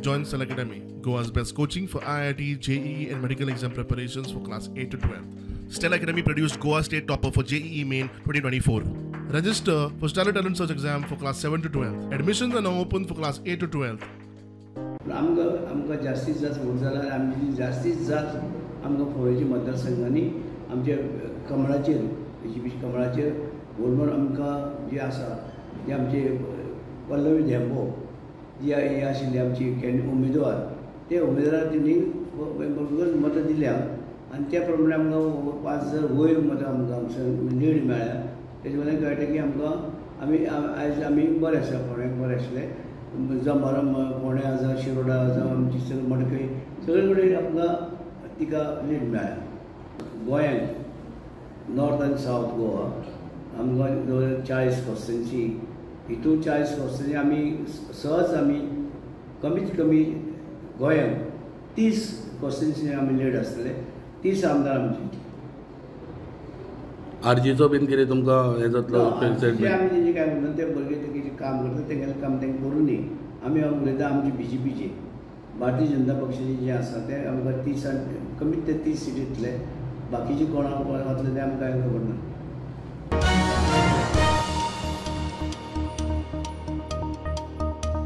Join Stellar Academy, Goa's best coaching for IIT, JEE and medical exam preparations for class 8 to 12. Stellar Academy produced Goa State Topper for JEE Main 2024. Register for Stellar Talent Search exam for class 7 to 12. Admissions are now open for class 8 to 12. आमकां आमकां जास्तीत जास्त vote जाला आनी आमची जास्तीत जास्त आमकां फोंडेच्या मतदारसंघांनी आमच्या कमळाचेर बीजेपी कमळाचेर वोट म्हूण आमकां जे आसा जे आमचे पल्लवी धेंपो जी हे आशिल्ली आमची उमेदवार, ते उमेदवार तेणी बरोबर मतां दिल्या आनी त्या प्रमाणे आमकां 5,000 वयर मतां आमकां हांगसर लीड मेळ्ळ्या. तेजे वयल्यान कळटा की आमकां आमी आयज आमी बरें आसा, फोंड्याक बरें आसलें. जावं बारम फोंड्या जावं शिरोडा जावं आमची सगळी मडकय सगळे कडेन आमकां तिका लीड मेळ्ळ्या. गोंयांत नॉर्थ आनी सावथ गोवा आमकां जवळ 40 कॉन्स्टिट्युएन्सी, हितून 40 कॉन्स्टिट्युएन्सी आमी सहज आमी कमीत कमी गोंयांत 30 कॉन्स्टिट्युएन्सी आमी लीड आसतले, 30 आमदार आमचे. आरजीचो बीन कितें तुमकां हें जातलो? आमी तेंचे काय म्हणटा ते भुरगे ते कितें काम करता तेंगेलें काम तेंकां करूं न्ही. आमी उलयता आमची बीजेपीचे भारतीय जनता पक्षाचे जे आसा ते आमकां 30 कमीत ते 30 सिटी दितले, बाकीचे कोणाक वतले ते आमकां कांय खबर ना.